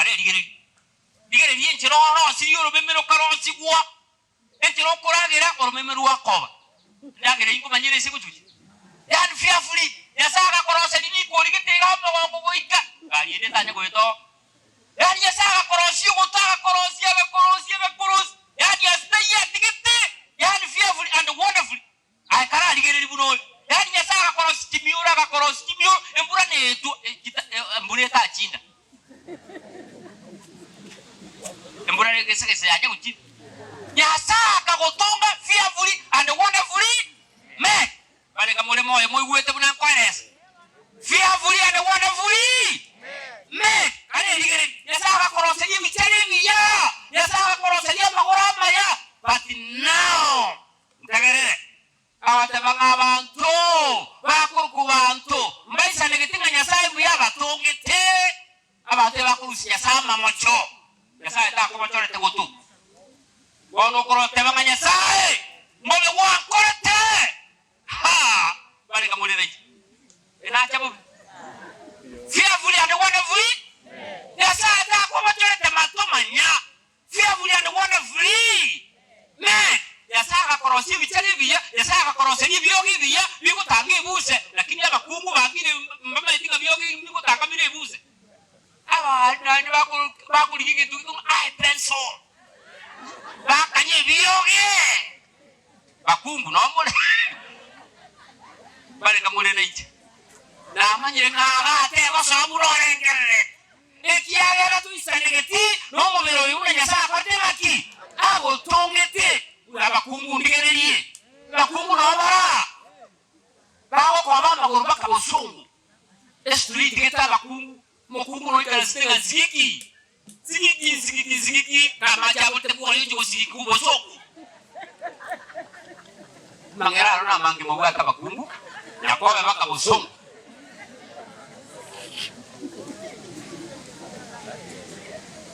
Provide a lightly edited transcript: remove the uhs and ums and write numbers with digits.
Kare rigereria. Rigereria enchera orosirie oromeme rokarosigwa, enchera okoragera oromeme rwakoba. Endagera eyio nkomanyera ase egochuria. Yaani fearfully, Nyasae agakoroseria rikori gete iga omogongo goika, gari ende etanya goeta oo. Yaani Nyasae agakorosia ogoto agakorosia agakorosia agakorosia, yaani ase taiyo atigete, yaani fearfully and wonderfully. Aye kararigererie buna oyo. Yaani Nyasae agakorosia chimioro, agakorosia chimioro, embura netwa, embura etachinda. Embura gese gese yacha gochia. Nyasae akagotonga fearfully and wonderfully made. Barenge more moyo moigwete buna nkoeresa. Fearfully and wonderfully made. Kare rigereria, Nyasae agakoroseria ebichera ebiya, Nyasae agakoroseria amagoro amaya, but now Ntegerere, agateba ng'a abanto bakorokwa banto mbaisanegete ng'a Nyasae mbuya abatongete. Abanto ebakorusia Nyasae amamocho, Nyasae takobochorete gotongwa. Bono okoroteba ng'a Nyasae mbobe gwankorete, ha, barenge more nainche. Enacha bobe. Fearfully and wonderfully, Nyasae takobochorete mato manya. Fearfully and wonderfully made, Nyasae agakorosia ebichera ebiya, Nyasae agakoroseria ebioge ebiya bigotanga ebuse, lakini abakungu bangire mbamaeti ng'a bioge ebi bigotanga bire ebuse. Abande naende bako bakorigia egento gete ng'a eye pencil, bakanya ebioge, bakungu noo more barenge more nainche. Namanyire ng'a agateba soa buna orengererete. Ekiagera toisanegeti nomobere oyo buna Nyasae akorete ng'aki? Agotongete. Buna abakungu ndigererie, abakungu nao bara bagokoba amagoro mpaka bosongo. Esituri itigete abakungu, omokungu noikaransete ng'a nsigiki, nsigiki, nsigiki, nsigiki, na amache abote bwoye oche gosigikigwa bosongo. Amang'era aro namange mobwate abakungu, nakobe mpaka bosongo.